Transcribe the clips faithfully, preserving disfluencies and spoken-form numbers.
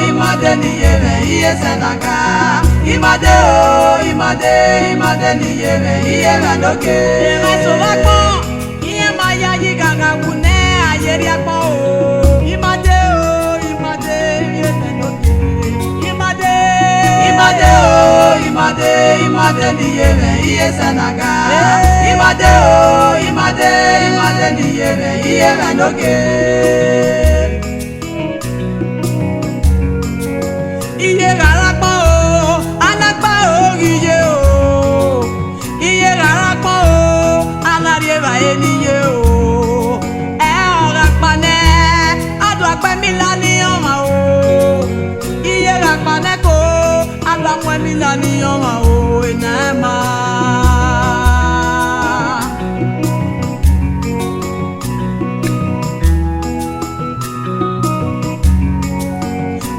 Imade ni ye mwẹ, iye sẹ na ga. Imade o, imade, imade ni ye mwẹ, iye mwẹ noke. Erha eso vbe agbọn, iran ma yayi ghanghanwu nẹ, a ye rrie agbọn o. Imade o, imade, iye mwẹ noke. Imade, imade o, imade, imade ni ye mwẹ, iye sẹ na ga. Imade o, imade, imade ni ye mwẹ, iye mwẹ noke. Iye gha rre agbọn o, a na gba aro ghi ye o. Iye gha rre agbọn o, a na rri evbare ni ye o. Ẹ, ọ gha kpa nẹ, a do gha kpa emila ni ọmwa o. Iye gha kpa nẹ ko, a do gha mu emila ni ọmwa o, ena ma.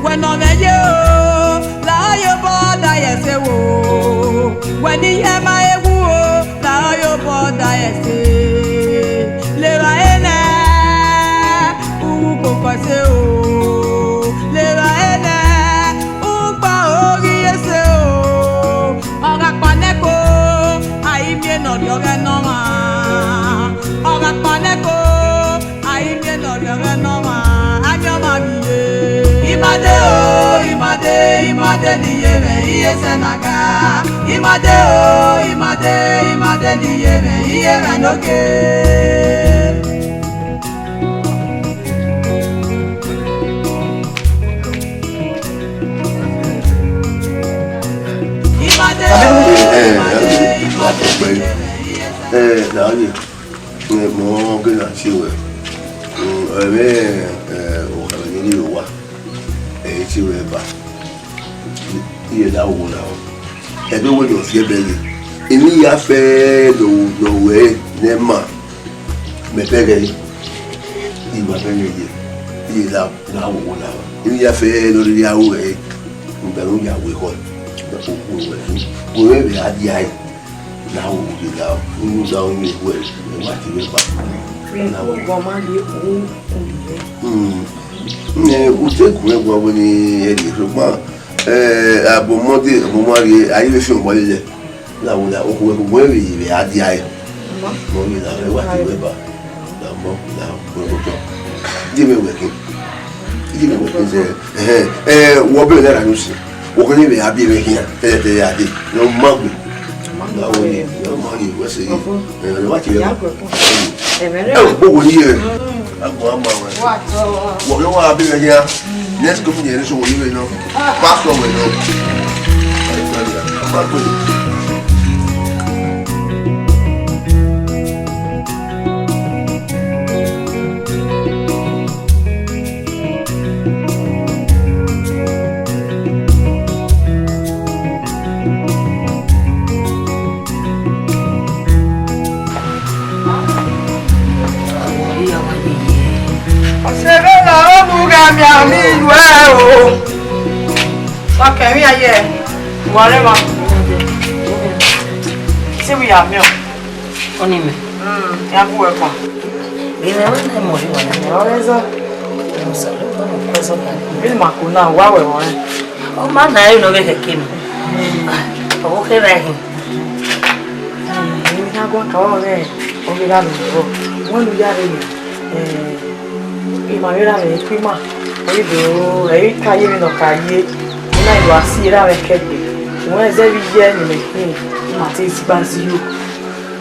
Wẹ ne ọ mwẹ ye o, lahọ ye obọ da ye ẹse wo. Wẹ ne iye ma he wu o, lahọ ye obọ da ye ẹse. Levba enẹ, u ru koko ẹse o. Levba enẹ, u gba aro ghi ye ẹse o. Ọ gha kpa nẹ ko, a i miẹn ne ọ rhiọghẹ ne ọmwa. Ọ gha kpa nẹ ko, a i miẹn ne ọ rhiọghẹ ne ọmwa, a miẹn ọmwa vbe iye. Imade o, imade, imade ni ye mwẹ, iye sẹ na ga. Imade o, imade, imade ni ye mwẹ, iye mwẹ noke. Imade o, imade, imade ni ye mwẹ, iye sẹ na ga. Ẹ, Dare, mẹ ọ gele tie ruẹ, ẹmwẹ, ẹ, okhuo ne I rhie owa, ẹ i tie ruẹ ba, I rhie da wo na. Ẹdẹ wẹ ne ọ fi ẹbẹ ghe, emwi ya fẹ ne ọ ruẹ ne ẹ ma, mẹ fẹ ghẹ re, I ma fẹ ghẹ ye, I rhie da na wo na. Emwi ya fẹ ne ọ rhirhi aro ruẹ, rhunmwuda ne u ya wẹ ekhọe, okhuo ruẹ khin, wẹ vbe a dia ẹre. Na wo ye la, unu da unu ewe, ẹ wa ti vbe ba. Na wo. Wa ma ye u, u ye. Hmm. Ne u te gu ẹwa wẹ ne ẹ rhie, sokpan, eh, abo Monday, abo ma rhie, a i vbe fian obọ lele. Na wo la, okhuo, okhuo vbe ye vbe a dia ẹre. Mọ ye la, ẹ wa ti vbe ba. Ọmọ, na, ọmọ, ọmọ. Di mwẹ wẹ khin. Di mwẹ wẹ khin sẹ. Ẹhẹn, ẹ, wọ bẹghe na ra nusin. Wọ khin vbe a biẹ mwẹ khian. Tẹtẹtẹ ya dee. Nọ ma gbe. Na wọ ye, nọ ma ye, wẹ sẹ ye. Ẹ, wẹ wa tie. Ẹ, gbogbo ni ye. Agbọn ama wẹ. Wọ khin wa biẹ mwẹ khian. Next coming generation wọ ye mwẹ nọ. Pastor wẹ nọ. Ọmọ ẹgbẹ. Ọsẹ vbe na ọ mu gha miẹn ami ru ẹ o. Wa kẹ emwi a ye, wa rẹ emwa. Te vbe ya miẹn. Ọni mẹ. Mm, ya bu ẹkua. Gele ẹmwẹ na mọ rri wa na. Ọ rẹ zọ. Musa ló bá mi kọ ẹzọ bá mi. Bí ma kò náà, wá wẹ̀ wọ́n rẹ̀. Ọ ma na ẹ nọ vbe kẹkẹ mi. Ọ kẹ ra hin. Ẹ̀yin ní agbọ́n kà wọ́n rẹ̀, ọ ghi ra lọ rọ. Wọ́n lu yára yẹn. Ẹ, ima vbe ra vbe ku ima. Ẹ i do, ẹ i ka ye vbe nọ ka ye. Ima i do a si ra vbe kẹgbe. Wọ́n ẹzẹ vbe yẹ ni mẹ khin, ima te zigba ziro.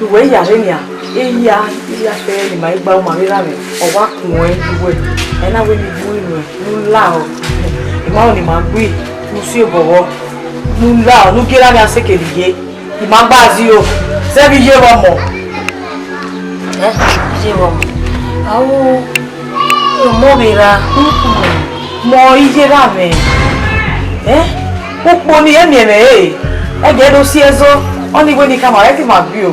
Uwẹ ya rre nian, eya, eya fẹ ne ima i gba uma vbe ra mwẹ, ọ wa kun ẹn uwẹ. Ẹ na wẹ ne I gbe unu ẹn, ne u la ọ. I ma rẹn ne ima gbe, ne u si obọ vbọ, ne u la ọ, ne u gie ra mwẹ a sẹ kevbe iye. I ma gba ziro, zẹ vbe iye vbe ọmọ. Ẹ, iye vbe ọmọ. Awo, ọmọ vbe ra. Mọ iye ra mwẹ. Ẹ? Ukpo ni ẹ miẹn mwẹ re, ẹdẹ do si ẹzọ, ọni wẹ ne I khama, ẹ te ma gbe o.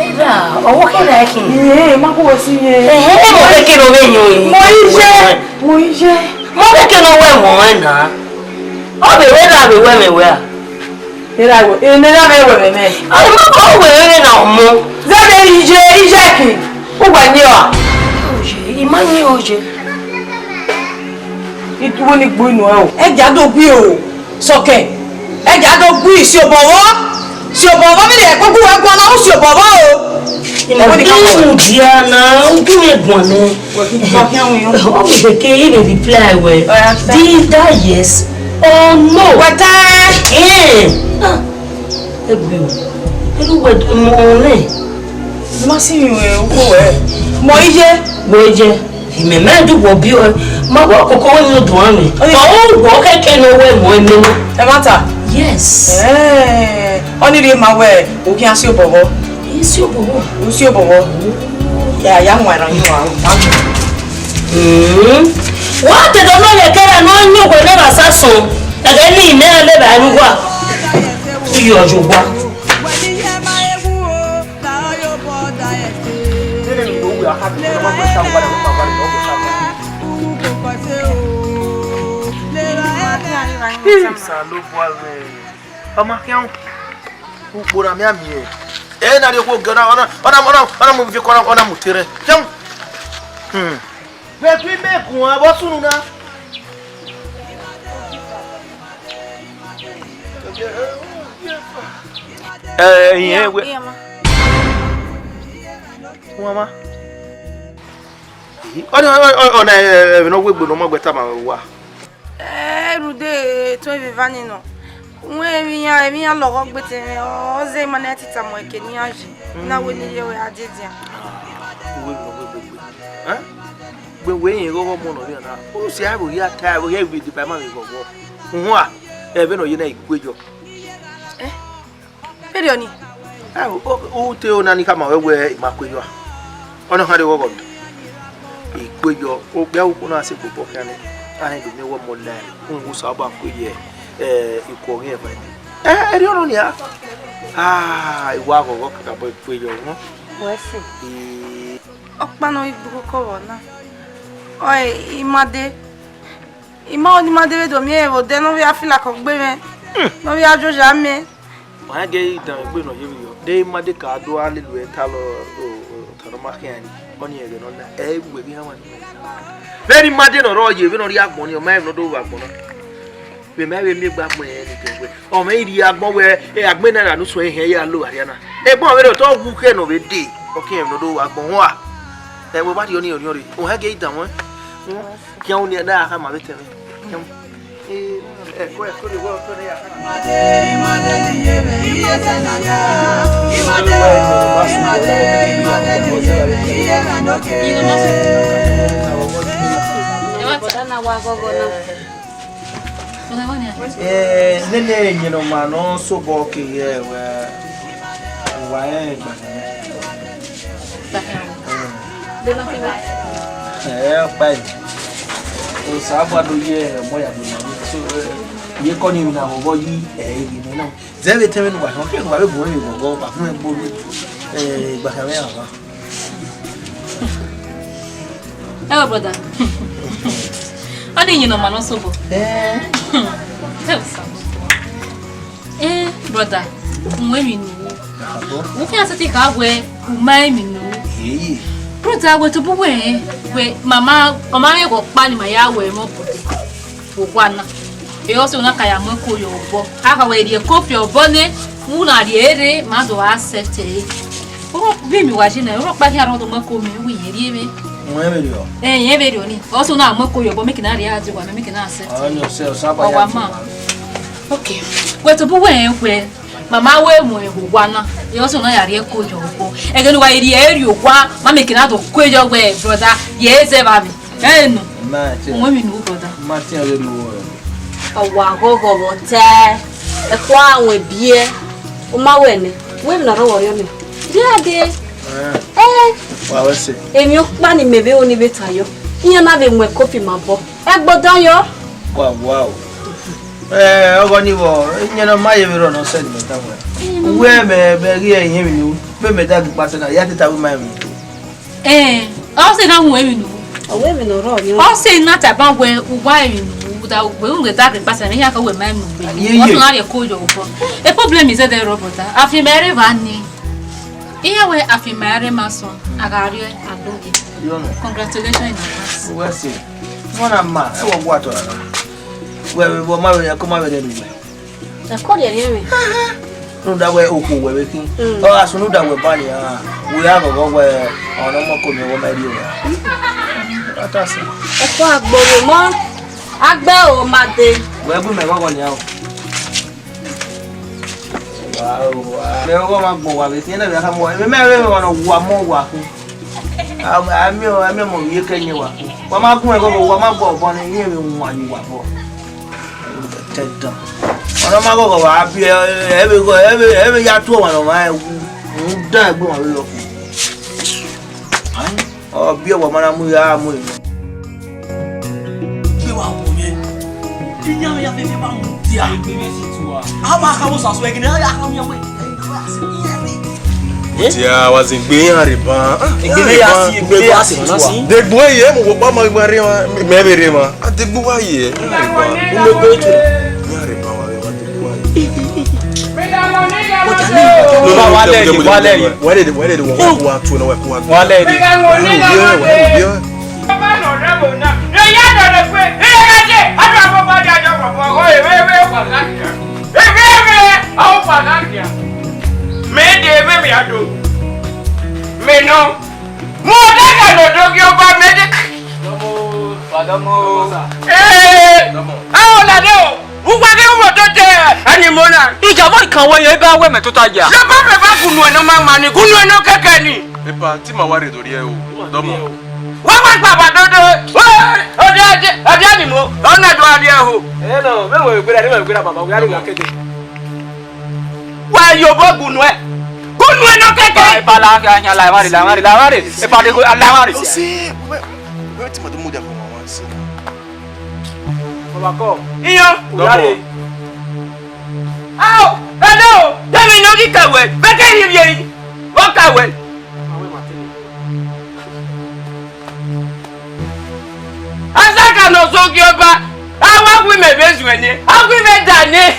Erha, ọvbokhan erha ẹkhin. Ẹ, ma khuẹ si yẹn. Ẹhẹn, ẹ mọ kẹkẹ ne ọ vbe yan. Mọ iye, mọ iye. Mọ kẹkẹ ne ọ wẹ ẹmwẹ ọnrẹn na. Ọ vbe wẹ erha vbe wẹ ẹmwẹ wẹ a? Erha wẹ, ene erha mwẹ wẹ ẹmwẹ mẹ. Ọ ma kọ wẹ ẹmwẹ na ọmọ. Zẹdẹ iye, iye ẹkhin. Uwa ni ọ a? Oye, I ma yin oye. Ituwe ni gbe inu ẹro. Ẹ gia do gui o. Sọkẹn. Ẹ gia do gui, si obọ vbọ. Si obọ vbọ, vbene ẹkpo gu wẹ guan na, u si obọ vbọ o. Ẹ wẹ ni ka wẹ. Diana, u gu mwẹ guan nẹ. Wẹ ki kpọ khian wẹ. Ọ wẹ ke e vbe reply wẹ. Ọ ya ta. Di that yes or no. Wẹ ta. Eh. Ah. Egbe o. Eru wẹ mọ nẹ. Ma si rin wẹ, uko wẹ. Mọ iye. Mọ iye. Imẹ mẹ du wọ bi ọ. Ma wọ koko wẹ mi odu ame. Oye. Ọ wọ kẹkẹ ne wẹ mọ ẹmẹ na. Ẹ ma ta? Yes. Eh, ọni rhie ma wẹ, u khian si obọ vbọ. I si obọ vbọ. U si obọ vbọ. Ya, ya mu ẹran yi wa. Hmm. Wa te do no ye kẹra no nyo wẹ ne wa sa sọn. Ẹgẹ ni ne a le ba ru wa. Iyo yo wa. Osanobua mwẹ, ọ ma khian ukpo na mianmian. Ẹ na rhie okhuo gẹ, ọ na, ọ na, ọ na, ọ na, ọ na mu viọ, ọ na, ọ na mu terẹ. Khian. Hmm. Vbe gu imẹ guan vbe ọ sunu na. Ẹ, ẹyin ẹ wẹ. Iran ma. Wọn ma. Ọ na, ọ, ọ, ọ na, ẹ, ẹ, ẹmwẹ ne ọ wegbe ne ọ ma gbe tama wa. Ẹ, rhunmwuda etuẹn vbe eva ni nọ. Wẹ emwi iran, emwi iran lọghọ gbe te mwẹ, ọ zẹ ima ne a ti tama eke ne iran yi. Na wẹ ne I ye wẹ a die edian. Ah, uwegbe ne ọ wegbe gbe. Ẹ? Gbe wẹ rẹn ighọghọ ọmọ nọ vbe na. U si a vbe ya ta, vbe ya vbe deba ima vbe ghọghọ. Uhunmwu, ẹvbo ne ọ ye na i kue yọ. Eh? Vberriọ ni? Eh, u te ona ni khama wẹ wẹ ima kue yọ a? Ọ na khan rre ghọghọ nọ. I kue yọ, okpia ukhu na sẹ gbobọ khian nẹ. A rẹn do miẹn wẹ ọmọ la, u wu sa ọba kue yẹ, eh, ikuọ ghi ẹmwẹ. Eh, erriọ nọ nia. Ah, I wa ghọghọ kakabọ i kue yọ, huh? Wẹ sẹ. Eh. Ọkpa ne ọ ghi gbe ukoko vbọ na. Ọe, ima dee. Ima ọni ma deghẹ do miẹn vbe odẹ ne ọ vbe a fila kọ gbe mwẹ, ne ọ vbe a joja mẹ. Wa rẹn gie I danmwẹ egbe ne ọ ye vberriọ. De ima de ka do a lele uẹ talọ, o, o, ota ne ọ ma khian ni, ọni ẹghẹ ne ọ na, ẹ i ru wẹ ghi hanmwa ni. Vbene ima de ne ọ rrọọ ye vbene ọ rrie agbọn ni, ọ ma rẹn emwi ne ọ do vbe agbọn na. Vbe ma vbe miẹn egbe agbọn rẹn ni dẹ wẹ. Ọ mwẹ i rhie agbọn wẹ, e, agbọn na ra ne usun ẹre hẹn ya lo arria na. Egbọn vberriọ te ọ wu khẹ ne ọ vbe dee, ọ khian emwi ne ọ do vbe agbọn hua. Ẹ, wẹ wa rhie ọnii, ọ rhie ọnii. Ọ hẹn gie I danmwẹ. Khian unu na a khama vbe tẹn mwẹ. Khian. Ẹ, ẹko, ẹko, ẹko, ẹko, ẹko, ya. Ẹ, nene iyẹn ne ọ ma ne ọ sobọ keghi wẹ, uwa rẹn gba. Ẹ, ọkpa yi. Osanobua do ye ọmọ ya do na. So, eh, ye kọ ni emwi na vbe ọghọ yi, eh, emwi nọ na. Zẹ vbe tẹn mwẹ ne uwa họn, ke uwa vbe bu mwẹ vbe ọghọ, uwa bu mwẹ gbe orhu, eh, igba khian mwẹ ya wa. Hello, brother. Ọni iyẹn ne ọ ma ne ọ sobọ. Eh. Hello, sir. Eh, brother, u mu emwi ne u ru. Abo. U khian sẹtin kha wẹ u ma emwi ne u ru. Yeye. Brother, wẹ tobọ wẹ, wẹ mama, ọ ma rẹn ghe ọkpa ne ima ya wẹ ẹmwẹ obọ owa na. E ọse na ka ya mu ẹko ye obọ. A kha wẹ rhie ẹko fi obọ nẹ, u na rhie rre, ma do accept ẹre. Orhọ vbe emwi wa je na, orhọ ọkpa khian rhọdọ mu ẹko mẹ, wẹ irẹn rhie mwẹ. Mu ẹmwẹ rriọ. Eh, irẹn vberriọ ni. Ọse na mu ẹko ye obọ, make na rhie a die owa mẹ, make na accept. Ọni ọse, ọse aba ya. Ọwa ma. Okay. Wẹ tobọ wẹ rẹn wẹ. Mama wẹ mu ẹre owa na, ẹ ọsẹ na ya rhie ẹko ye obọ. Ẹghẹ ne uwa rhie ẹre ye owa, ma make na do kue yọ wẹ brother, ye zẹ vbe avbe. Ẹ nọ. Ma tẹ. Uwẹ mi nu brother. Ma tẹ ọre nu wọ. Ọ wa ghọghọ vbe otọ, ẹkpo awẹn biẹ, u ma wẹ nẹ, wẹ emwi ne ọ rre ọvbọrriọ nẹ. Dia dee. Eh. Eh. Wa wẹ sẹ. Emwi ọkpa ni mẹ vbe ru ni vbe ta yọ. Iran na vbe mu ẹko fi ima obọ. Ẹgbe odọ yọ. Wa wa o. Eh, ọghọ ni vbọ, iran ne ọ ma ye vberriọ nọ sẹ ne imẹ tama ruẹ. Uwẹ mẹ, mẹ ghi ẹre irẹn emwi ne u, mẹ, mẹ da ghi kpatẹ na, ya te ta wẹ ima emwi ne u. Eh, ọ sẹ na hu emwi ne u. Ọ wẹ emwi ne ọ rrọọ ni. Ọ sẹ na taba wẹ uwa emwi ne u, da wẹ u da ghi kpatẹ na, iran ka wẹ ima emwi ne u. Ye, ye. Ọ sẹ na rhie ẹko ye obọ. A problem is there, brother. Afianma rre evba ni. Iran wẹ afianma rre ma sọn, a gha rrie a do ye. Yọ nọ. Congratulations in advance. Uwẹ sẹ. Ọna ma, ẹ wọ gua tọ na. Wẹ vbe vbọ ma vbe ẹko ma vbe rẹ vbe. Ẹko rhiẹrhiẹ mwẹ. Rhunmwuda wẹ okhuo wẹ vbe khin. Mm. Ọ gha sunu da wẹ ba nian, wẹ a ghọghọ wẹ ọmọ ko miẹn wẹ ma rrie owa. Ọ ta sẹ. Ẹko agbo vbe mọ, agbẹ o ma dee. Wẹ gu mẹ ghọghọ nian o. Mẹ ọghe ọmwa gbọn uwa vbe khian, ẹna vbe a khama uwa. Mẹ, mẹ rẹ emwa ne uwa mọ uwa khin. A, a miẹn, a miẹn ọmọ vbe iyeke ẹyin uwa khin. Wa ma gun ẹghọghọ, wa ma gu ọbọ ne irẹn vbe wan ye uwa obọ. Te dan. Ọna ma ghọghọ wa biẹ, ẹ vbe, ẹ vbe, ẹ vbe ya tu ọmwa ne ọmwa wu. Rhunmwuda egbe ọmwa vbe yọ khin. Ọ biẹ, wa ma na mu ya mu emwi. Ke wa wo mwẹ. Iyan ya fẹfẹ ba mu dia. A ma ka wo sasu ẹgẹnẹ, a ya ka mu ya wẹ. Dia wa zin gbe iran rre ban. Egbe ne ya si, egbe ne ya si tua. Degbo ye mu wo pa ma gba re ma, me be re ma. A degbo wa ye. Iran rre ban. Ulo be tu. Iran rre ban wa re wa degbo wa ye. Wa lẹ yi, wa lẹ yi. Wa lẹ yi, wa lẹ yi, wa, wa tu na, wa, wa. Wa lẹ yi. Wa lẹ yi. Ọba nọ rẹ vbo na, rẹ ya dọlọ fue, rẹ ya dee, a do abo ba dia jọ bọbọ, ọ, eve, eve, wa gha dia. Eve, eve, a wa gha dia. Mẹ dee, eve, eve, a do. Mẹ nọ. Mẹ ọdẹghe ne ọ do gie ọba, mẹ dee. Dọmọ, wa dọmọ. Ee, a ọ lade o. Uwa ghe uwa otọ te ẹnimọ na. Ija vọ ikan wẹ ye, ebe a wẹ mẹ tota ya. Zọbọ mẹ va gunu ẹnọ ma ma ni, gunu ẹnọ kẹkẹ ni. Epa, te ima wa rhe do rhie o, dọmọ. Wa wa gba ba dodo. Ọdẹ, ọdẹ, ọdẹ ni mo, ọ na do a rhie ho. Ẹ nọ, mẹ wẹ gbe ra, mẹ wẹ gbe ra baba, wẹ a rhe gha kete. Wa yo bo gunu ẹ. Gunu ẹ nọ kẹkẹ. Epa la, la, la, la, la, la, la, la, la, epa de go, la, la, la. Ose, wẹ, wẹ ti ma do mu dia ko wa wa se. Baba kọ. Iyan. Dọmọ. Ao, hello, dẹmẹ ne ọ ghi ka wẹ, vbe ke rhie vbiẹ yi, ọ ka wẹ. Azaka ne ọ zọ gie ọba, a wa gu imẹ vbe zuẹ nẹ, a gu imẹ da nẹ.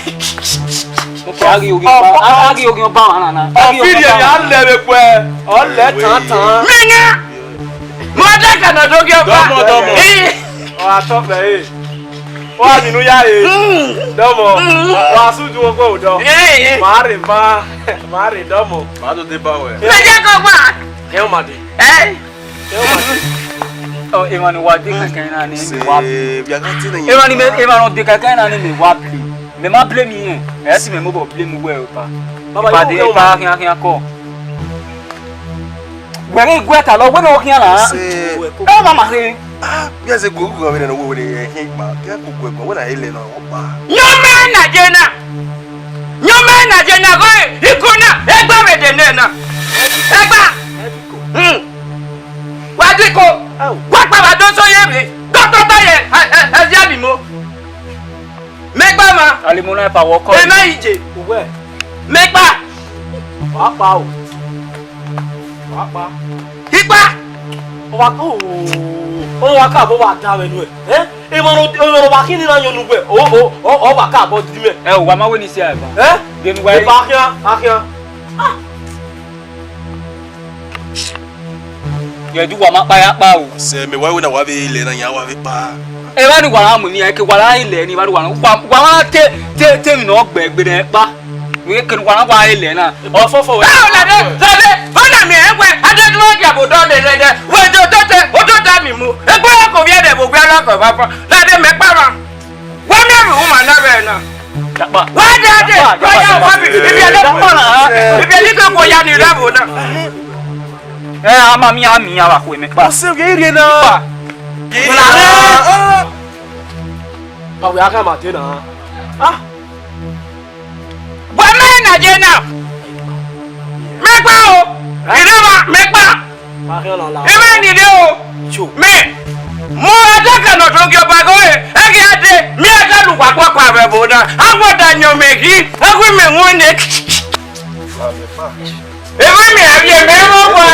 A ghi oghian ọba, a ghi oghian ọba ọmwa na na. Ọ fi rhie ya lẹ vbe kpẹ, ọ lẹ tan tan. Mẹ na, mẹ Azaka ne ọ do gie ọba. Dọmọ, dọmọ. Ii. Ọ gha tọ fẹ, ee. Wa ni nu ya re. Mm. Dọmọ. Mm. Wa su ju ogo dọ. Eh, eh. Ma re ma, ma re dọmọ. Ma do deba wẹ. Ẹ jẹ́ kó wà. Ẹ o ma de. Eh. Ẹ o ma de. Ọ, emwa ne wa de kẹkẹ na ni mẹ wa bi. Se, bia ka ti na. Emwa ni mẹ, emwa ne ọ de kẹkẹ na ni mẹ wa bi. Mẹ ma blame irẹn. Ẹ si mẹ mobọ blame uwẹ, pa. Baba, ipa yo de, kẹ o ipa ma. Khian khian kọ. Wẹ ghe iguẹ ta lọ, wẹ ne ọ khian na. Se. Ẹ ma ma khe. Ah, bia ze gugu gha vbe nọ wẹ wẹ ẹhin kpa. Kẹ gugu ẹgbọn wẹ na ele nọ kpa. Nyọmẹ na je na. Nyọmẹ na je na, gho iko na, egba vbe de nẹ na. Egba. Hmm. Wa diko. Wa kpa wa do so ye vbe. Dọkọta ye, ẹ, ẹ, ẹ, ya mi mo. Mẹ gba ma. Alimuna pa wọ kọ. Ẹ ma yi je. Uwẹ. Mẹ gba. Wa pa o. Wa pa. Ikpa. Ọ wa ko. Ọ wa ka bọ wa da wẹ nuẹ. Eh? Emọ no, emọ no wa khin ni na yọn nu wẹ. O, o, o, ọ wa ka bọ di mẹ. Ẹ o, wa ma wẹ ni si a ba. Eh? Genu wa. E ba khian, a khian. Ah. Yẹ du wa ma kpa ya kpa o. Sẹ mẹ wa wẹ na wa vbe lẹ na yan wa vbe kpa. Ẹ wa ni wa ra mu ni ya ke wa ra lẹ ni wa wa wa wa te te te mi no gbe gbe ne kpa. Wẹ ke wa ra wa lẹ na. Ọ fọfọ wẹ. Ẹ o lade lade. Ọ na mi ẹ wẹ adedun ọjà bò dọ lẹ lẹ dẹ. Wẹ do tete o do da mi mu. Egbe ko viẹ dẹ bò gbẹ lọkọ ba fọ. Lade mẹ kpa ma. Wa mi ru ma na vbe na. Wa de de. Wa ya wa bi. Ibi ele kpa na. Ibi ele ko ya ni ra bò na. Ẹ, a ma miẹn, a miẹn, a wa khu emẹ kpa. Ọ sẹ vbe rhie na. Kpa. Ba wẹ a gha ma de na. Ah. Wẹ mẹ na je na. Mẹ kpa o. Ire wa, mẹ kpa. Ẹ ma ni de o. Mẹ. Mo adaka nọ do gi ọba gho e. Ẹ ghi a de. Mi a da lu wa kpakpa vbe ẹvbo na. A wọ da yọn mẹ ghi. A wẹ mẹ wọn nẹ. Emwa miẹn avbiẹ mẹ vbe owa.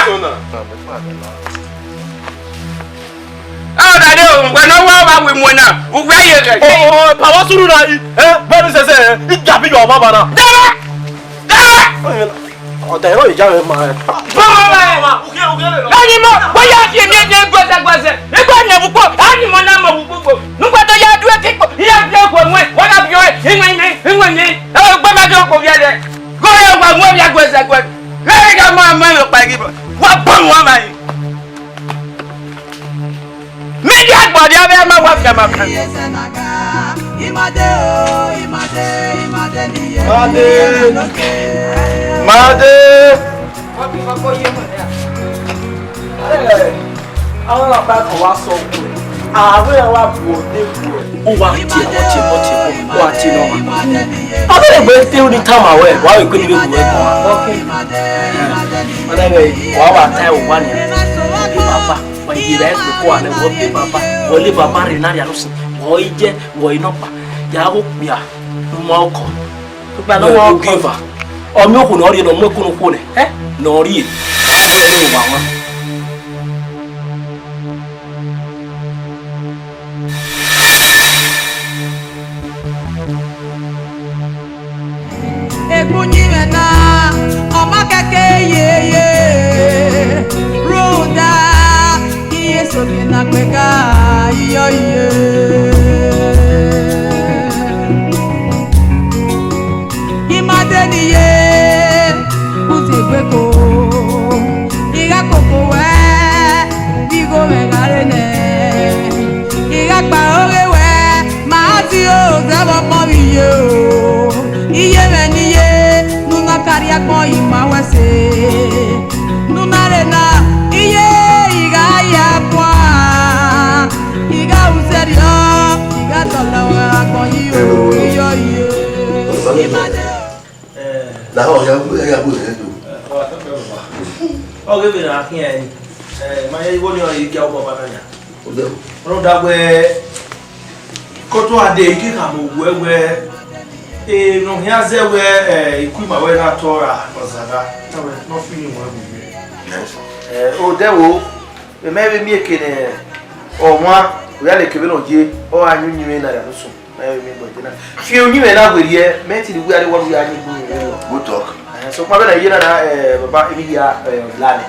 Ọ da de o, wẹ ne ọ wa vbe awe muẹn na, uwẹ ye ghẹ. O, o, o, pa vbe sunu na yi, eh, bẹni sẹsẹ, eh, I ga bi yọ ọmwa ba na. Dẹmẹ! Dẹmẹ! Ọ da ẹrọ ya mwẹ ma, eh. Baba, baba, baba, ukiẹ, Gha ni mọ, wẹ ya fi emwi ẹdẹ guẹzẹ guẹzẹ. Igbe ne vbe ukpo, a ni mọ na mọ vbe ukpo. Nugba do ya du ẹki kpo, ya fi ẹkhuẹ muẹn, wa na viọ ẹre, inwe inwe, inwe inwe. Ẹ, gbe ma do ko viẹ dẹ. Gho ya wa mu ẹre guẹzẹ guẹzẹ. Ghe gha ma ma ẹre kpa ẹgibọ. Wa bọ wa ma yi. Media gbọdia vbe ma wa fian ma kan. Made. Made. Ẹ, àwọn àgbà kan wá sọ pé àwọn ẹ̀rọ wà bù ọ́ dé bù ọ́. Ó wá tiẹ̀, ó tiẹ̀, ó tiẹ̀, ó wá tiẹ̀ náà wá. Abẹ́rẹ́ ìwé tí ó ní táwọn àwẹ̀ wá wípé níbi ìwé kan wá. Ọlẹ́wẹ̀ wà wà tá ẹ̀ wá nìyẹn. Bí bàbá. Wa ye vbe ẹkpo kua nẹ, wẹ ọ biẹ baba, wẹ ọ le baba rre ne a rhie aro sin, wẹ ọ i ye, wẹ ọ i nọkpa, ya ghe okpia ne u ma ọkọ. Okpia ne u ma ọkọ. Ọ miẹn okhuo ne ọ rhie ne ọ mu ẹko ne okhuo nẹ, ẹ, ne ọ rhie, ọ rhie ne uwa wan. Egbunyi mwẹ na, ọ ma kẹke yeye, rhunmwuda, iye eso ghi na gbẹga, iyọ iye. I ma de ne iye, uzi egbe ko, I gha koko wẹ, vbe igho mwẹ gha rre nẹ. I gha kpao ghe wẹ, ma a ti ozẹ vbe ọmọ vbe iye o. Iye mwẹ ne iye, ne u na ka rhie agbọn ima wẹ ẹse. Ne u na rre na, iye I gha ya guan. I gha ru sẹrriọ, I gha dọlọ agbọn yi o, iyọ iye. I ma de o. Na họn ya gbe ya gbe rẹ do. Ọ ghe vbe na khian ẹre, ma ya igho ni ọre gia obọ ọba na yan. Rhunmwuda wẹ, koto a de ike khama owẹ wẹ, emwi ne ọ khian zẹ wẹ, iku ima wẹ na tọ ra ọzagha, ne ọ fi ni wọn vbe. Odẹ wo, mẹ vbe miẹn eke ne ọmwa, ọ ya leke vbene ọ ye, ọ gha yin uyinmwẹ na ya ne usun. Mẹ vbe miẹn gbẹdẹ na. Fi uyinmwẹ na werriẹ, mẹ te ne uwẹ a rre wa ya yin uyinmwẹ na. Good talk. Eh, sokpan vbene iye na na, eh, baba, emwi hia, eh, la nẹ.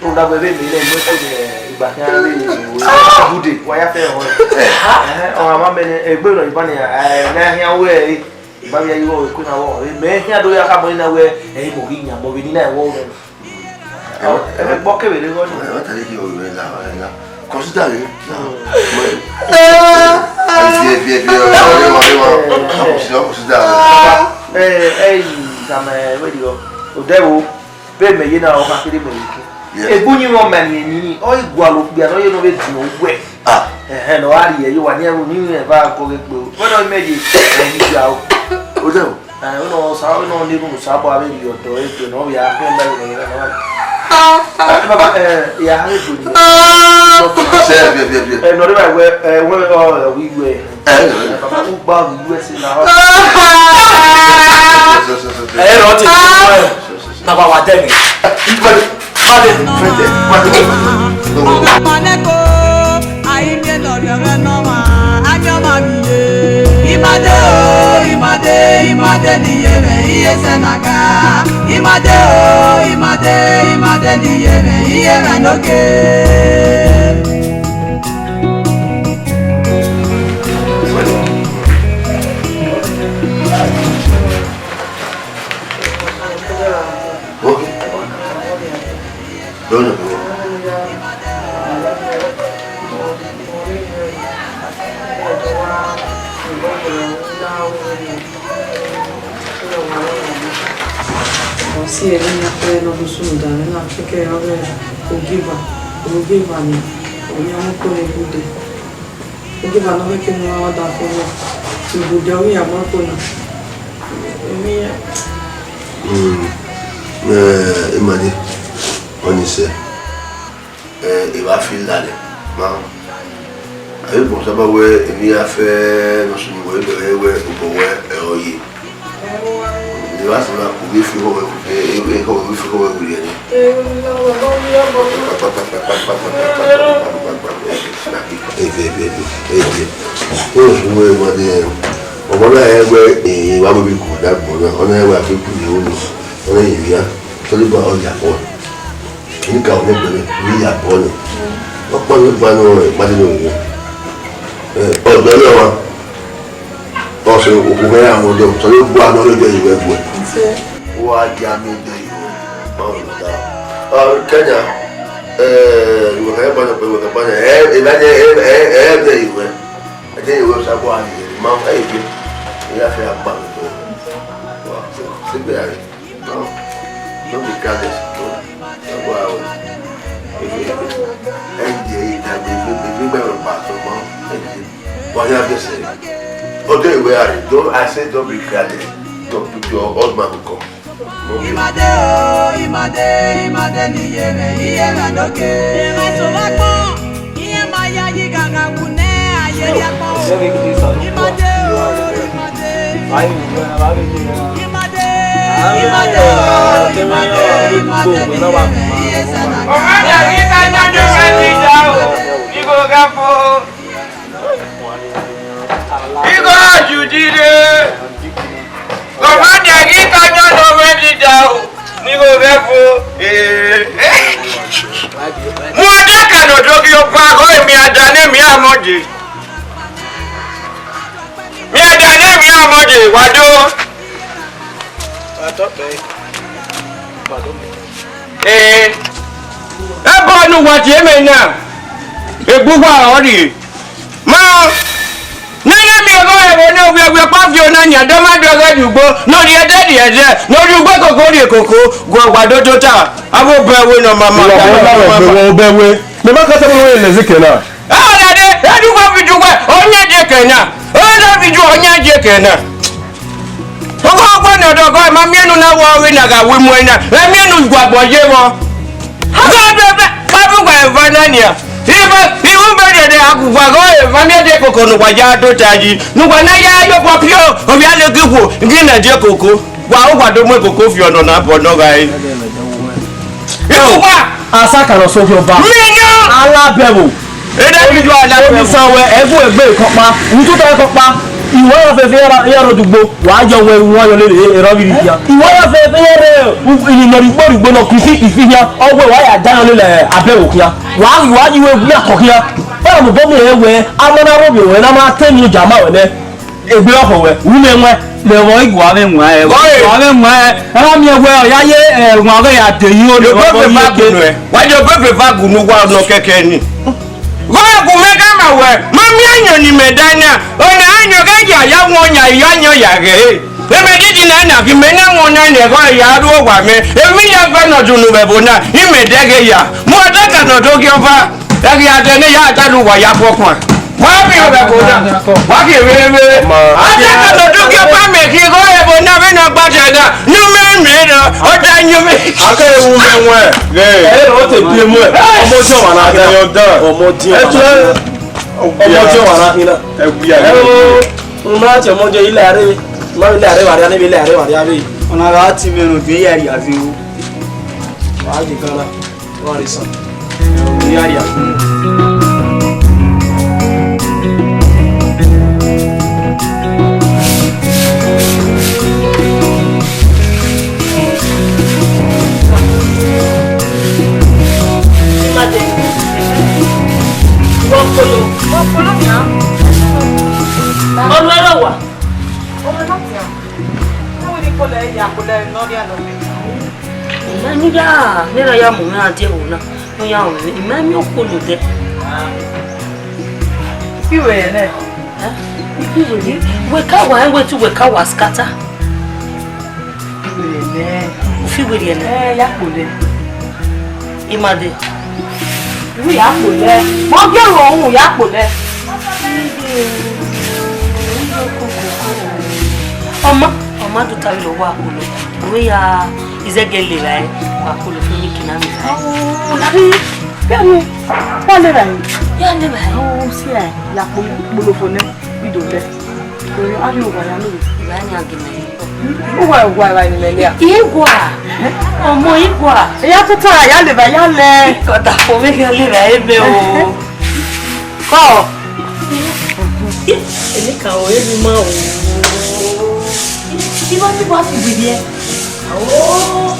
Rhunmwuda wẹ vbe mẹ nẹ, mẹ te ne, eh, igba khian vbe, eh, bude, wa ya fẹ họn. Eh, ọ ma mẹ nẹ, egbe nọ iba nẹ, eh, na khian wẹ, eh, iba vbe ya ye igho, eku na wọ, eh, mẹ khian do ya kha mọ na wẹ, eh, mo ghi yan, mo vbe ni na wọ nẹ. Ẹmwẹ gbọ kevbe rre igho ni. Ẹ, ọ ta ye kí ọrẹ la, ọrẹ la. Consider rẹ. Ẹ, ẹ, ẹ, ẹ, consider, consider. Ẹ, ẹ, ẹ, tama ẹ, wẹ diọ. Odẹ wo, vbe mẹ ye na, ọ ma kere mẹ ye ke. Yes. Egbe uyinmwẹ ọmọ ni eni, ọ i gualọ okpia ne ọ ye ne ọ vbe din owẹ. Ah. Ẹhẹn, ne ọ gha rhie ye wa ni ẹvbo ni eva gọghe kpe o. Wẹ ne ọ mẹ ye, ẹ, ni ya o. Odẹ wo. Ẹ, ọ nọ sa, ọ nọ ne ru sa bọ avbe rhie ọdọ egbe ne ọ vbe a khin ba ru ne ọ na. Ẹ, baba, ẹ, ya ha egbe ni. Sẹ, biẹ, biẹ, biẹ. Ẹ, nọ de ba wẹ, ẹ, wẹ, ọ, wi wẹ. Ẹ, ẹ, ẹ. Ẹ, baba, u gba wi wẹ si na. Ẹ, ẹ, ẹ, ẹ. Ẹ, ẹ, ẹ, ẹ. Na wa wa dẹ mi. Pade, pade, pade, pade. Ọmọ kọnẹ ko, a i miẹn ne ọ rhiọnmwẹ ne ọmwa, a miẹn ọmwa vbe iye. I ma de o, i ma de, i ma de ne iye mwẹ, iye sẹ na ga. I ma de o, i ma de, i ma de ne iye mwẹ, iye mwẹ no ke. Ok. Dọnọ. Ọ si ẹre ne a kpẹrẹ ne ọ do sunu da mwẹ na kẹkẹ ọghe ogieva, ogieva ni, ọ ya mu kpẹrẹ gude. Ogieva ne ọ khẹke ne a wa da fo wẹ, ibude ọ ghi ya mu ẹko na. Emwi iran. Mm, eh, Imade, ọni sẹ, eh, evba fi lalẹ, ma, a vbe bọ saba wẹ emwi iran fẹ ne ọ sunu wẹ, bẹghe wẹ obọ wẹ ẹre ọ ye. Evba sẹ na, u ghi fi ehọ wẹ, ehọ wẹ, u ghi fi ehọ wẹ werriẹ nẹ. Ebe, ebe, ebe, ebe. Wẹ, wẹ, wẹ, ọmọ na rẹn wẹ, eh, wa wẹ vbe gu da gbọn na, ọ na rẹn wẹ a fi ku ye unu, ọ na ye via, tọrọ ba ọ ya kpọ. Kini ka wẹ gbẹmẹ, ne I ya bọ nẹ. Ọkpa ne gba nọ, gba nọ nẹ. Eh, ọdọ nẹ wa. Ọ sẹ okhuo mwẹ ya mu ọdọ, sẹ ne gua nọ ne dẹ yuẹ guẹ. Wa dia mi dẹ yuẹ. Ma wẹ da. Ọ, Kenya, eh, iwẹ ka ba nọ, iwẹ ka ba nọ. Eh, eh, ba nọ, eh, eh, eh, dẹ yuẹ. Ẹ dẹ yuẹ sa gua ni, ma, eh, bi. Ya fẹ agba mi to. Wa, se gbe are. No, no be careless. No, no go out. If you, if you, if you, if you, if you, if you, if you, if you, if you, if you, if you, if you, if you, if you, if you, don't, I say don't be careless. Your, your husband will come. No be. Imade o, imade, imade ni yere, iyere noke. Iyere so wa gbọn. Iye ma ya yi gangan wu nẹ, aye ya kpọ o. Imade o, imade. Imade, imade o, imade, imade, iye zẹna. Ọmọ na ghi ka yan ọmọ ẹdida o, igho gha fo. Igho judire. Ọmọ na ghi ka yan ọmọ ẹdida o, igho gha fo. Mu ọdọ ka ne odogiopa, ọghe emwi a da ne emwi a mọ je. Mia da ne emwi a mọ je, wa do. Ee, ẹbọ ne uwa tie mẹ na, egbe uwa ọ rrie. Ma, nene miẹn ọghe ẹvbo ne owiẹwiẹ ọkpa viọ na yan, dọmwadẹ ọghe rhie ugbo, ne ọ rhie ẹdẹ rhie ẹdẹ, ne ọ rhie ugbo koko rhie koko, gu ọgua dodo ta, avbe obẹ ẹwe ne ọ ma ma, obẹ ẹwe. Mẹ ma ka tama wẹ lẹ zẹ kẹ na. Ọrẹre, edugbo vbe ijuwẹ, ọ yan je kẹ na. Ọrẹre vbe ijuwẹ, ọ yan je kẹ na. Ọgọ ọgọ ne ọdọ ọgọ, ma miẹn unu na wọ ọghe na gha wu imuẹn na. Ẹ miẹn unu gua agbọn ye vbọ. Gha bẹbẹ, ka bu gha eva na nia. Ibe, iwu be rre de, a gu gua gọ eva miẹn de koko ne uwa ya do ta yi. Ne uwa na ya yo kpọ pio, ovbi a le ghi wo, ghi na de koko. Wa, uwa do mu koko fi ọnọ na bọ nọ gha re. Iwu wa. Asa kan nọ sọ fi ọba. Mi yan. Alabẹvbo. Ede mi ju alabẹvbo. Omisan wẹ, ẹvbo egbe kọkpa, ututa kọkpa, iwẹ ya fẹfẹ ya ra, ya rọ dugbo, wa yọ wẹ, wa yọ lele, erọ vbe iridia. Iwẹ ya fẹfẹ ya rẹ, u-, ini nọ rigbo rigbo nọ, kisi ifi hian, ọwẹ wa ya da yọ lele, abẹvbo khian. Wa, wa yi wẹ, wi akọ khian. Ọna mu bọ mi rẹ wẹ, a ma na rhọvbi wẹ, na ma te eni oja ma wẹ nẹ. Egbe ọkhọ wẹ, u mẹ wẹn, mẹ vbọ igua vbe wẹn ẹ, igua vbe wẹn ẹ, a miẹn wẹ, ọ ya ye, ẹ, wọn ọghe ya de yi ori, ọghe ya de. Wa ye obebe va gunu wa nọ kẹkẹ ni. Gọẹ gu mẹ gama wẹ, ma miẹn ayọn ni mẹ da na, ọna ayọn ghẹ ya ya wọn ọyan, ya ayọn ya ghẹ. Emẹ didi na na, ghi mẹ na wọn na nẹ, gọẹ ya ru owa mẹ, emwi ya gba nọ dunu vbe ẹvbo na, imẹ dẹghe ya, mu ọdọ ka nọ do ghi ọva. Ẹghi a dẹ ne ya ta lu uwa ya kpọkpan. Wa miẹn vbe ẹvbo na. Wa ghi vbe vbe. A ta ka nọ do ghi ọba mẹ ghi igho ẹvbo na vbe ne ọ gba dẹ na. Ne u mẹ mẹ na. Ọ da yin mẹ. A kẹ ru mẹ wẹ. Ẹ, ọ te bi mu ẹ. Ọmọ jẹ wa na. Ọmọ jẹ wa na. Ẹtu ẹ. Ọmọ jẹ wa na. Ẹ wi ya. Ẹ o. N ma tẹ ọmọ jẹ ilẹ are. N ma ilẹ are wa ria ne ilẹ are wa ria vbe. Ọna gha ti mẹ no gbe ya ria vbe o. Wa je gan na. Wọ́n rí sàn. Ní àyà. Wọ́n polo. Wọ́n polo ni a. Ọlọ́rọ̀ wà. Ọmọ náà ti a. Báwo ni kò lẹ yà, kò lẹ nọ rí àná mi? Ima ni ya, ne erha ya mu mwẹ rhan die ẹvbo na, ne ọ ya rọnmwẹ, ima miẹn okhuo ne odẹ. Iwe yẹ nẹ? Eh? Iwe ni, wẹ ka wa, wẹ tu, wẹ ka wa scatter. Iwe yẹ nẹ? Ufi iwe yẹ nẹ? Eh, ya kpolẹ. Ima dẹ. Iwe ya kpolẹ. Mọ gẹ ro ohun ya kpolẹ. Ọma, ọma do ta vbe lọ wa kpolo. Uwe ya izẹgẹ levba ẹre, wa kpolo fun mi kina mi. Oh, na bi, bi anu, wa levba ẹre. Ya levba ẹre. Oh, si ẹre, ya kpolo, kpolo fo nẹ, bi do lẹ. Oyo, a rhie owa ya loghe. Ira yan gele. Uwa, uwa, uwa ni mẹ lia. Igua. Ọmọ igua. Eya tota, ya levba, ya lẹ. Kọta fo vbe khin levba ebe o. Kọ. Eni ka o, eni ma o. Ima ni wa fi gbe ye. Oh.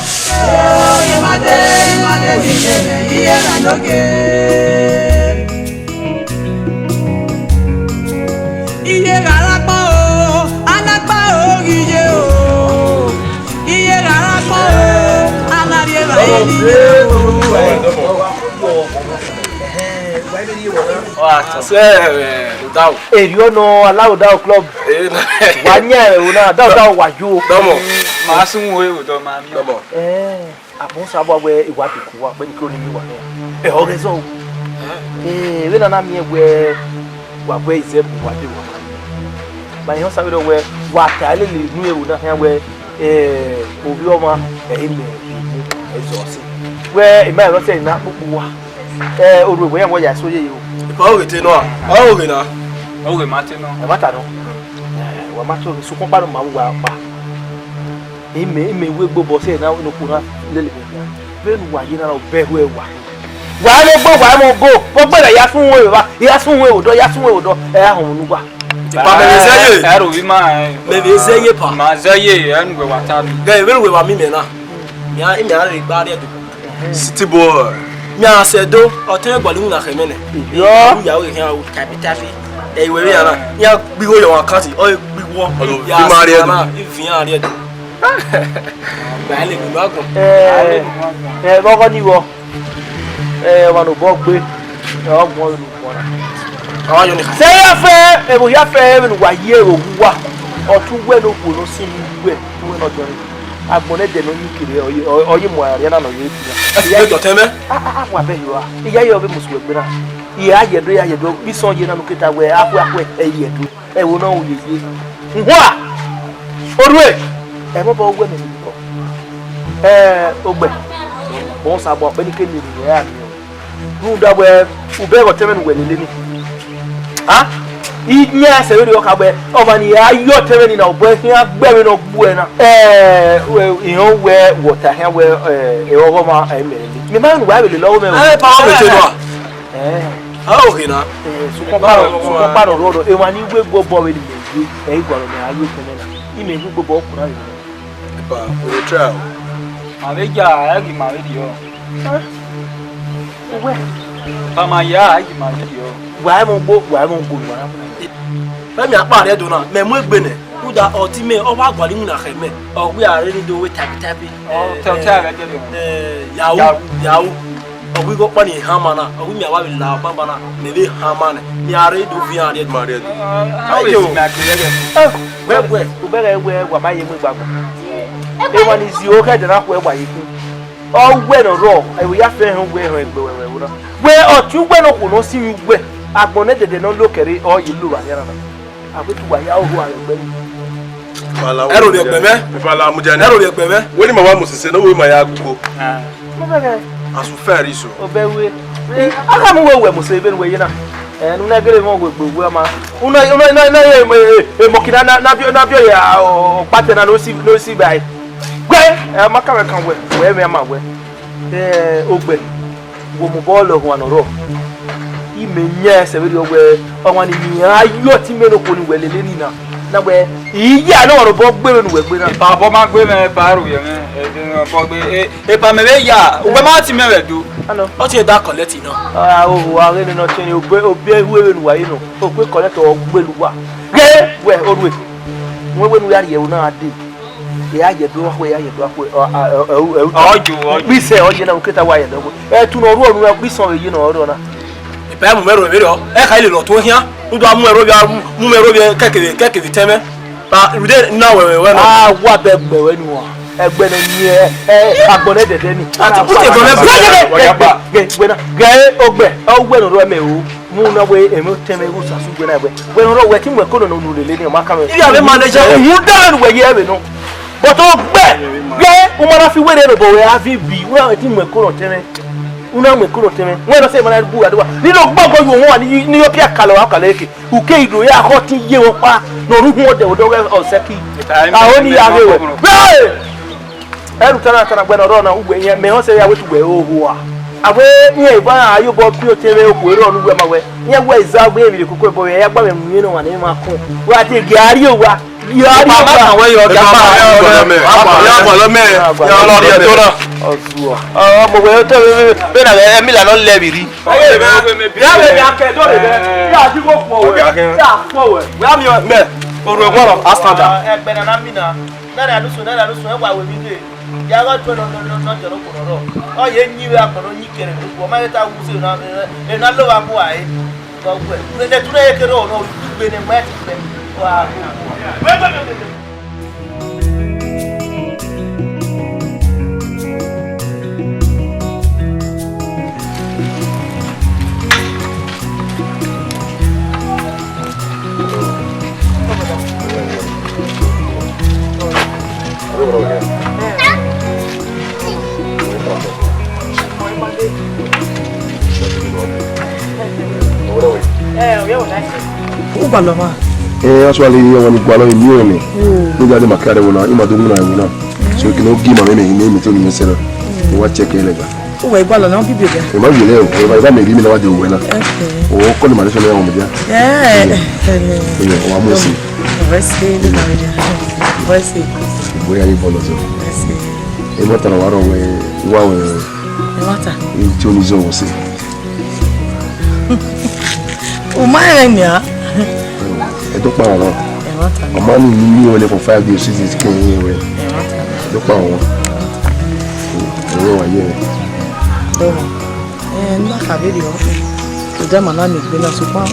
Iye gha la kpọ o, a na kpọ o, ghi ye o. Iye gha la kpọ o, a na rhie evbare ni ye o. Wa sẹ, eh, Odaro. Erriọ nọ, Alaro Odaro Club. Eh, na. Wa yan ẹvbo na, Odaro, Odaro wa yo. Dọmọ. Ma sunu ẹvbo dọ ma miẹn. Dọmọ. Eh, abọ sa wa wẹ, I wa de ku wa, vbene I ke ni miẹn uwa nẹ. Eh, ọ ghe zọ o. Eh, vbene a na miẹn wẹ, wa wẹ izẹbu wa de wa. Ma họn sa vberriọ wẹ, wa ta lele unu ẹvbo na khian wẹ, eh, ovbi ọmwa, ẹ i mẹ, ẹ i zọ sẹ. Wẹ, I ma rẹn ọtẹn na kpokpo wa. Eh, orhu wẹ, wẹ ya so ye yo. Ipa ọghe te nọ a? Ọghe na. Ọghe ma te nọ. Ẹ ma ta nọ. Eh, wa ma to, sokpan kpa nọ ma wa kpa. Imẹ, imẹ wẹ egbe obọ sẹ na, ne okhuo na lele mwẹ. Vbene uwa ye na, obẹ hu ẹre wa. Wa mwẹ egbe, wa mwẹ ogo. Vbe ọgbe na ya sun ẹvbo evba, ya sun ẹvbo odọ, ya sun ẹvbo odọ. Ẹ a họn unu uwa. Tipa mẹ vbe zẹ ye. Ẹ ro vbe ima, ẹ. Mẹ vbe zẹ ye pa. Ma zẹ ye, ẹ nu wẹ wa ta mi. Gẹ, vbene uwẹ wa miẹn imẹ na. Mẹ a, mẹ a rre gba rrie do. City boy. Mẹ a sẹ do, ọtẹn gualọ iwinna khẹ mẹ nẹ. Yọ. Ìyàwó rẹ khian ru tabi tabi. Ẹ, ìwé rẹ yàrá. Iran gbe igho ye ọmwa account, ọ gbe igho. Ọlọ, ya vi ma rrie do. Ivian rrie do. Gba lẹ nunu agbọn. Ẹ, ẹ, vbe ọghọ ni vbọ? Ẹ, ọmwa ne obọ gbe. Ẹ, ọgbọn vbe ne obọ na. Ọ wa yọ ni. Sẹ ya fẹ, ẹvbo ya fẹ, vbene uwa ye ẹvbo uwa. Ọtẹn uwẹ ne okhuo ne ọ sinmwi uwẹ, uwẹ ne ọ dọnre. Agbọn nẹdẹ ne ọ yin kere, ọ ye, ọ, ọ ye mu aro na ne ọ ye bian. Ẹ fi gbe tọtẹ mẹ. A, a, a, wa bẹ hiwa. Iya ye ọ vbe musu ẹgbe na. Iya ye do, iya ye do. Bi sọn ye na nu keta wẹ, akhue, akhue, ẹ ye do. Ẹvbo na u ye ye. Ngua! Orhue! Ẹ mọ bọ wẹ mẹ ni bọ. Ẹ, ogbẹ. Bọ sa bọ, ọkpẹni ke ni rẹ a ni. Rhunmwuda wẹ, u bẹghe ọtẹn mwẹ ne uwẹ lele ni. A? I yan sẹ vberriọ kha wẹ, ọmwa ni a ye ọtẹn mwẹ ni na, obọ khian gbe ẹmwẹ ne ọ gbuẹ na. Ẹ, wẹ, I họn wẹ, wẹ ọta khian wẹ, ẹ, ẹ, ọghọ ọmwa, ẹ, mẹ lele. Mẹ ma rẹn ne uwa vbe lele ọghọ mwẹ o. Ẹ, pa ọmọ te nua. Ẹ. A o ghe na. Ẹ, sokpan kpa nọ, sokpan kpa nọ rrọọ, emwa ni wẹ egbe obọ vbe ni mẹ ye, ẹ i gualọ mẹ a ye ọtẹn mwẹ na. I mẹ wẹ egbe obọ ọkpa na vbe. Epa, o vbe try o. Ma vbe ya, ẹ ghi ma vbe rriọ. Uwẹ. Epa ma ya, ẹ ghi ma vbe rriọ. Wa ẹmwẹ ugbo, wa ẹmwẹ ugbo, wa ẹmwẹ ugbo. Vbe mẹ akpa rrie do na, mẹ mu egbe nẹ, rhunmwuda ọtẹn mwẹ, ọ wa gualọ iwinna khẹ mẹ, ọ wẹ a rre ni do wẹ tabi tabi. Ọ, tẹ, tẹ, ẹ, ẹ, ẹ, yahoo, yahoo. Ọ wẹ igho ọkpa ni hama na, ọ wẹ mẹ a wa vbe la ọkpa ba na, mẹ vbe hama nẹ, mẹ a rre do vian rrie do. Ma rrie do. Ayo. Wẹ, wẹ, u bẹghe wẹ, wa ma ye mu igba agbọn. Emwa ni zio khẹ ẹdẹ na khuẹ wa ye khin. Ọ wẹ ne ọ rrọọ, ẹvbo ya fẹ họn wẹ họn egbe wẹ wẹ na. Wẹ ọtẹn uwẹ ne okhuo ne ọ sinmwi uwẹ, agbọn nẹdẹdẹ ne ọ lo kẹre, ọ ye lo vbe anian na. A wẹ te uwa ya ohu aro gbe ni. Ẹ ro vbe ẹgbẹ mwẹ. Ifala mu jẹ nẹ. Ẹ ro vbe ẹgbẹ mwẹ. Wẹ ni ma wa mu sese ne wẹ ma ya gugo. Mo fẹ kẹ. Asu fẹ ri so. Obẹ we. A ka mu wẹ wẹ mu se vbene wẹ ye na. Ẹ, ne u na gele mọ wẹ gbe wẹ ma. U na, u na, u na, u na ye emọ kina na, na bi, na bi oya, ọ, ọ, kpatẹ na no si, no si bai. Wẹ, ẹ, ma ka wẹ kan wẹ, wẹ mẹ ma wẹ. Ẹ, ogbẹ. Wo mu bọọlụ ọhuan ne ọ rrọọ. I mẹ yan ẹsẹ vberriọ wẹ, ọmwa ni miẹn a yọ ọtẹn mwẹ ne okhuo ni wẹ lele ni na. Na wẹ, I ya ne ọmwa ne obọ gbe vbene uwẹ gbe na. Epa obọ ma gbe mwẹ, epa ru yẹ mwẹ, ẹ, obọ gbe, e, epa mẹ vbe ya, uwẹ ma ọtẹn mwẹ vbe do. Ano. Ọtẹn da collect na. Ah, ohu, a ghe ne ọtẹn ni, obẹ, obẹ hu vbene uwa ye nọ, okpe collect ọ gbele uwa. Ghe, wẹ, orhue. Wẹ, wẹ ne u ya rhie ẹvbo na dee. Ẹ ya ye do akhue, ẹ ya ye do akhue, ọ, a, ẹ, ẹ, ẹ, Ọjọ, ọjọ. Kpisẹ, ọ ye na, uketa wa ye do akhue. Ẹ tu nọ ru ọnu, kpisẹ ọ ye nọ ru ọna. Ipa mu mẹ ro vberriọ, ẹ kha lele ọtuẹn khian. U do mu ẹro vbia, mu mẹ ro vbia, kẹkẹvbe, kẹkẹvbe tẹn mwẹ. Ba, ude na wẹ, wẹ, wẹ nọ. A wa bẹ gbẹ wẹ nu wa. Ẹgbẹ nọ ni ẹ, ẹ, agbọn nẹdẹdẹ ni. A ti put ẹgbẹ nẹdẹdẹ. Gẹ, gẹ, gẹ, gẹ, gẹ, gẹ, ogbẹ, ọ wẹ nọ rọ mẹ o. Mu na wẹ, emwi otẹn mwẹ igho sasu wẹ na wẹ. Wẹ nọ rọ wẹ ti mu ẹko nọ unu lele ni, ọ ma kan mwẹ. Iye avbe manager. Ehun da wẹ nu wẹ ye ẹvbe nọ. But ogbẹ, gẹ, u ma na fi were nọ, but wẹ a fi bi, u na wẹ ti mu ẹko nọ tẹn mwẹ. U na mu ẹko nọ tẹn mwẹ. Wẹ nọ sẹ ma na bu wa do wa. Ni no gbọgbọ yo wọn ni, ni yo pia kalọ wa kalọ eke. Uke ido ya hot ye wọn pa. Nọ ru hun ọdẹ, ọdọ wẹ ọsẹ ki. A o ni ya ghe wẹ. Wẹ! Ẹru tana tana gbẹnẹ ọrọ na ugbẹ yẹn, mẹ họn sẹ ya wetu wẹ oho a. A wẹ yẹn eva a yo bọ pin otẹn mwẹ okhuo erọ ne uwẹ ma wẹ. Yẹn wẹ iza gbe emwi rẹ koko ẹbọ ya gba mwẹ mu yẹn nọ wa ne ma kọn. Wa te gi a rie owa. Ya ri ọba. Ọba ma wẹ yọ, ọba ma wẹ yọ, ọba ma wẹ yọ, ọba ma wẹ yọ. Ọmọ wẹ tọ vbe, vbe, vbe na vbe, Emila nọ lẹ vbe rri. Ya vbe ya kẹ, do de bẹ. Ya di ko kuọ wẹ. Ya kuọ wẹ. Wẹ a mi mẹ, oru ẹwọrọ, a stand up. Ẹgbẹ na na mi na. Nana nusu, nana nusu, ẹ wa wẹ mi le. Ya gha tuẹ nọ, nọ, nọ, nọ, jẹ nọ kpọnọ rọ. Ọ ye nyi vbe akpọnọ nyi kẹrẹ nọ. Ọ ma vbe ta wu se na, na lo wa mu a e. Ọ wẹ, ne tu ne ye kere ọ nọ, gbe ne ma ti fẹ. Wa. Ugualọ ma. Eh, actually, ọmọ ni gualọ emi ọnẹ. Ni ga de ma kare wona, ima do muna wona. So kino gi ma me me ni mi to ni me sera. Wa check ele ga. Uwẹ igualọ na bibi ga. E ma yele o, e ma ba me gi mi na wa de uwẹ na. Okay. O ko ni ma le so na wa me dia. Eh. Iyo, wa mo si. Wẹ si ni ma me dia. Wẹ si. Bóyá yìí bọ̀ lọ́sọ̀. Wẹ si. E ma tara wa rọ wẹ, wa wẹ. E ma ta. E ti o ni zọ wọ si. U ma rẹn nia. Ẹ tó pa ọ̀rọ̀. Ẹ ma ta ni. Ọmọ ni mi wọlé for five days, six days kí n yín wẹ. Ẹ ma ta ni. Ẹ tó pa ọ̀rọ̀. Ẹ wọ wà yẹ. Ẹ wọ. Ẹ na ka vbe rriọ. Ọdẹ ma na ni egbe na sokpan.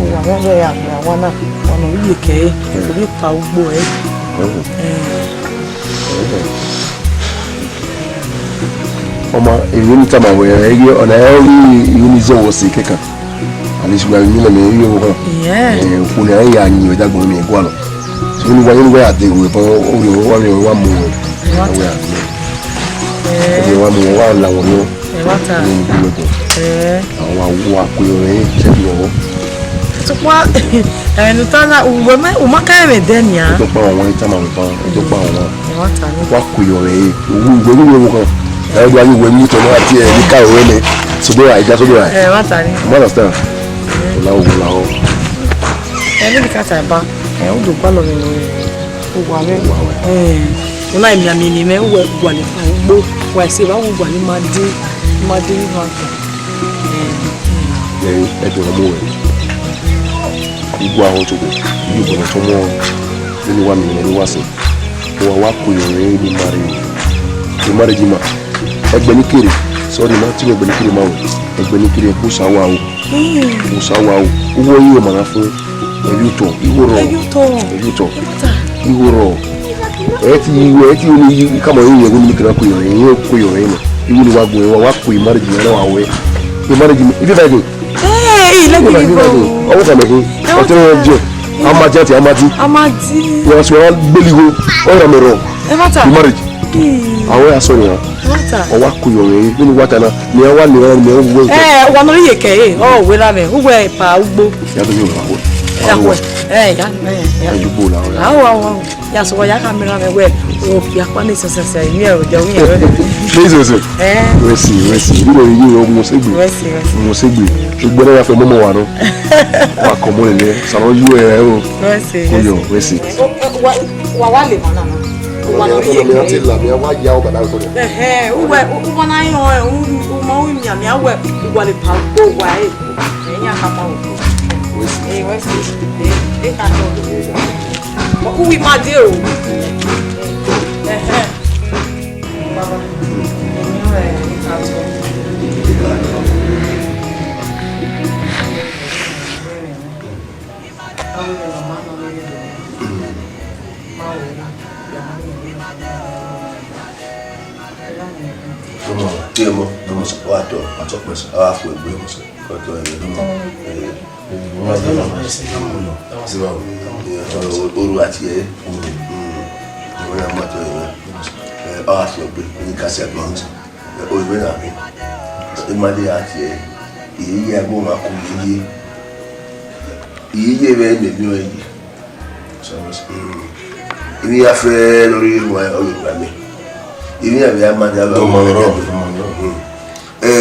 Owa wọn vẹ ya gbe awa na. Ọna vbe ye kẹ ẹ. Ẹ. Ovbi pa ugbo ẹ. Ẹ wọ. Ẹ. Ọma, emwi ne I tama wẹ, ẹ ghi ọna ẹ ghi I ru ne I zẹ wẹ ọse kẹkan. At least, wẹ a ghi miẹn mẹ, I ru họn. Yeah. Eh, okhuo ne a ya yin vbe dagbọn mwẹ gualọ. So, ne uwa, ne uwa ya degho, but, o, o, wa, wa, wa mu wẹ. Wa ta. Wa mu wẹ, wa la wẹ. Ẹ wa ta. Ni bu wẹ. Eh. Àwọn wa, wa ku yọ rẹ, check yọ. Tukpa, eh, no ta na, uwe me, u ma ka ẹmwẹ dẹ nia. Tukpa wọn, ita ma wọn, tukpa wọn. Ẹ wa ta ni. Wa ku yọ rẹ, uwe, uwe, uwe, uwe kan. Ẹ do ayi uwe mi to na ti ẹ, ni ka uwe ni. So do I, just so do I. Ẹ wa ta ni. You understand? La o, la o. Ẹ ni ka ta ba. Ẹ o do pa lọ mi lo. Uwa mwẹ. Uwa mwẹ. Eh, una emianmian ne imẹ, uwẹ gualọ ugbo, wa ẹse vbe uwa gualọ ima de, ima de ni ma gbọn. Ẹ, ẹ dọrọ mu wẹ. Igua ahọ toko, iye obọ ne ọ tọn ọmọ, vbene uwa miẹn mwẹ ne uwa sẹ. Uwa wa ku yọ mwẹ ne marriage. Ne marriage ma. Ẹgbẹe ne kere, sorry, ma tama ẹgbẹe ne kere ma wẹ. Ẹgbẹe ne kere, ẹgbẹe Osa wa o. Musa wa o, uwu ọre ọmwa na fo, ẹvbi otọ, igho rrọọ. Ẹvbi otọ. Ẹvbi otọ. Igho rrọọ. Ẹ ti, ẹ ti ni yi, ka ma yi yẹn, wẹ ne kira ku yọ, yẹn ku yọ, yẹn. Igho ni wa gun, wa, wa ku marriage yẹn, wa wẹ. E marriage, ibi ba go. Eh, ilé gidi go. Ọwọ́ kan mẹ́kún, ọtí wọn jẹ, amadi àti amadi. Amadi. Wọ́n sọ wọ́n gbélé igho, ọ̀rọ̀ mi rọ. Ẹ má ta. E marriage. Àwọn yà sọ nìyẹn. Ọ wa ku yọ rẹ, vbene uwa ta na, mẹ wa le ọnrẹn, mẹ wẹ. Ẹ, wa nọ ye kẹ, ẹ, ọ wẹ la mẹ, uwẹ pa ugbo. Ya do yo wa wẹ. Ya wẹ. Ẹ, ya, ẹ, ya. Ẹ ju gbo la ọya. Awo, awo, awo. Ya sọ wa ya ka mẹ ra mẹ wẹ. O ya pa ni sẹsẹsẹ, ni ẹ o jẹ, o yẹn rẹ. Ni sẹsẹ. Ẹ. Wẹ si, wẹ si. Ibo yi o mo se gbe. Wẹ si, wẹ si. Mo se gbe. Ṣùgbọ́n ẹ ya fẹ mọmọ wa nọ. Wa kọ mọ ilẹ. Sàrọ yú ẹ o. Wẹ si, wẹ si. Kuyọ, wẹ si. Wa, wa le ma na na. Wa nọ ye. Ọmọ mi ti la mi, wa ya ọba na ko. Ẹhẹn, uwẹ, u, u ma na yan, u, u ma u yan mi, awẹ, uwa le pa gbo wa e. Ẹyin a ka pa o. Wẹ si. Eh, wẹ si. Eh, eh, ka tọ. Uwi ma de o. Ẹhẹn. Baba, ẹyin rẹ, eh, ka tọ. Ọmọ, tí ẹ mọ, ọmọ sọ, wà á tọ, wà á tọ pẹ̀sẹ̀, wà á fọ ẹgbẹ́ ọmọ sọ, wà á tọ ẹgbẹ́ ọmọ. Ẹ, ẹ, oru àti ẹ, ọmọ náà mọ̀ tọ ẹgbẹ́, ẹ, wà á fọ ẹgbẹ́, ní kásẹ̀ ẹgbẹ́ ọmọ sọ, ẹ, orí bẹ́ẹ̀ náà mi, ẹ má dé àti ẹ, ìyẹn yẹ ẹgbẹ́ ọmọ akọ mi yé, ìyẹn yẹ ẹgbẹ́ ẹgbẹ́ mi ọ yẹ. Emwi ya fẹ ne ọ rhie ruẹ, ọ ghi ruẹ mẹ. Emwi ya vbe a ma dia vbe ọmọ rẹ. Ẹ,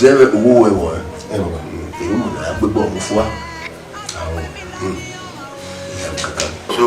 zẹ vbe uwu wẹ wọ. Ẹ, baba. Emwi mu na gbe gbọ mu fua. Awo. Iya kaka. So,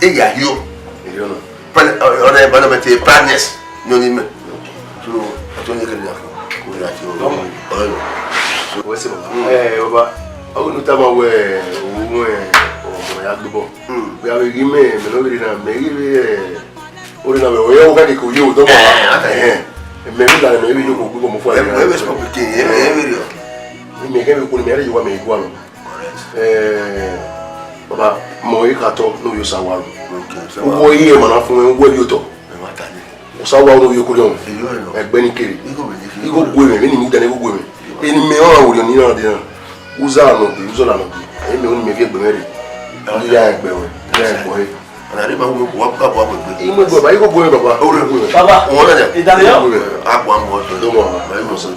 Eya hio. Erriọ nọ. Pan-, ọ, ọ, ọ, environment, eh, planets. Ni oni mẹ. So, ọtọ ni kere ya. Ko ya ti o. Ọyọ. Wẹ sẹ baba. Mm. Eh, baba. Awo nu tama wẹ, o wẹ, ọmọ ya gbebọ. Mm. Wẹ a vbe ghi mẹ, mẹ ne ọ vbe rre na, mẹ ghi vbe, eh, o rre na mẹ, o ye o ka ke ko ye o, dọmọ. Eh, eh, okay. Eh, mẹ vbe la, mẹ vbe yo ko gbebọ mo fua. Ẹ, ẹ vbe sọ pikin, ẹ, ẹ vbe rriọ. Mẹ kẹ vbe ko ni mẹ rẹ yo wa mẹ igua nọ. Correct. Eh, baba, mọ e ka tọ, no yo sa wa ru. Okay, sa wa. Uwọ iye ma na fun, uwọ ri otọ. Ẹ ma ta ni. Osa wa ro yo kori on. Iyo ẹ nọ. Ẹgbẹ ni kere. Igho vbe ni fi. Igho gue mẹ, vbene I mu dẹ ne igho gue mẹ. Eni mẹ ọnrẹn vbe orhiọn ni na dẹ na. Uza nọ bi, uza na nọ bi. Ẹ mẹ unu mẹ fi egbe mẹ re. Iya egbe wẹ. Iya egbe wẹ. Ana re ma wo wa wa wa egbe. Igho gue, ba igho gue mẹ baba. Ore gue mẹ. Baba. Owọ na ya. Idare yo. Igho gue mẹ. Agua mo to. Do mo. Ma mo so.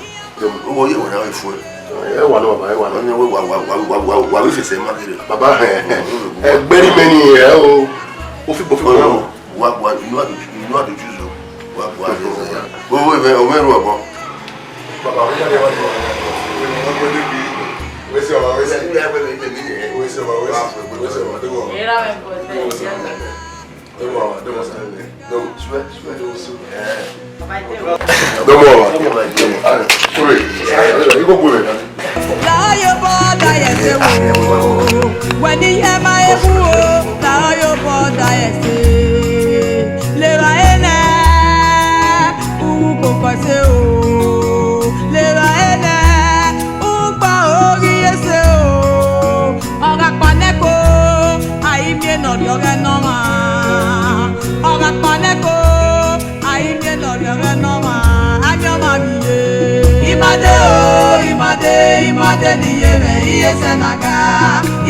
Owó yẹ wà náà fún ẹ. Ẹ wà náà bàbá, ẹ wà náà. Wọ́n ní wọ́n wà wà wà wà wà wà wí fèsì ẹ̀ má kéré. Bàbá, ẹ gbẹ́rí mẹ́ni ẹ o, ó fi gbọ́ fi gbọ́. Wà wà inú àdójú inú àdójú zò. Wà wà owó ìfẹ́ owó ẹ̀rọ ọ̀gbọ́n. Bàbá, wọ́n jáde wá sí wọ́n gbé débi wẹ́sí ọ̀bà wẹ́sí wẹ́sí ọ̀bà wẹ́sí wẹ́sí ọ̀bà tó wọ̀. Era me importa. Don't worry, don't worry. No, swear, swear, don't swear. Don't worry, don't worry. Sorry. You go go there. Layo boda yese wo, wani yema ewu o, layo boda yese. Lera ene, uwu koko se o, lera ene, ugba oghi yese o. Ọ gha kpa nẹ ko, a i miẹn ne ọ rhiọghẹ ne ọmwa. Ọ gha kpa nẹ ko, a i miẹn ne ọ rhiọghẹ ne ọmwa. A miẹn ọmwa vbe iye. Imade o, imade, imade ne iye mwẹ, iye sẹ na ga.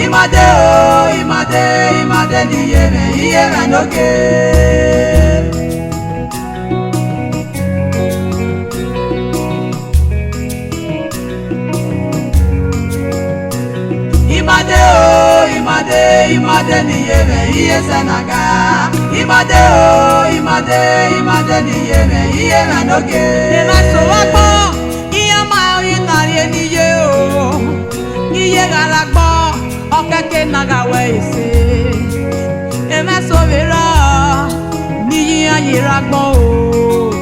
Imade o, imade, imade ne iye mwẹ, iye mwẹ ne oke. Imade o, imade, imade ne iye mwẹ, iye sẹ na ga. Imade o, imade, imade ne iye mwẹ, iye mwẹ ne oke. Emwa so vbe agbọn, iran ma rinna rhie ne iye o. Iye gha la agbọn, ọ kẹke na gha wẹ ese. Emwa so vbe rrọọ, ne iran ye rre agbọn o.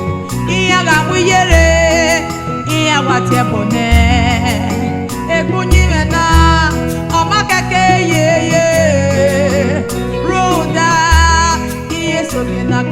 Iran gha mu iye rre, iran wa tie ẹbọ nẹ. Egbe uyinmwẹ na, ọ ma kẹke yeye, rhunmwuda, iye sokpia na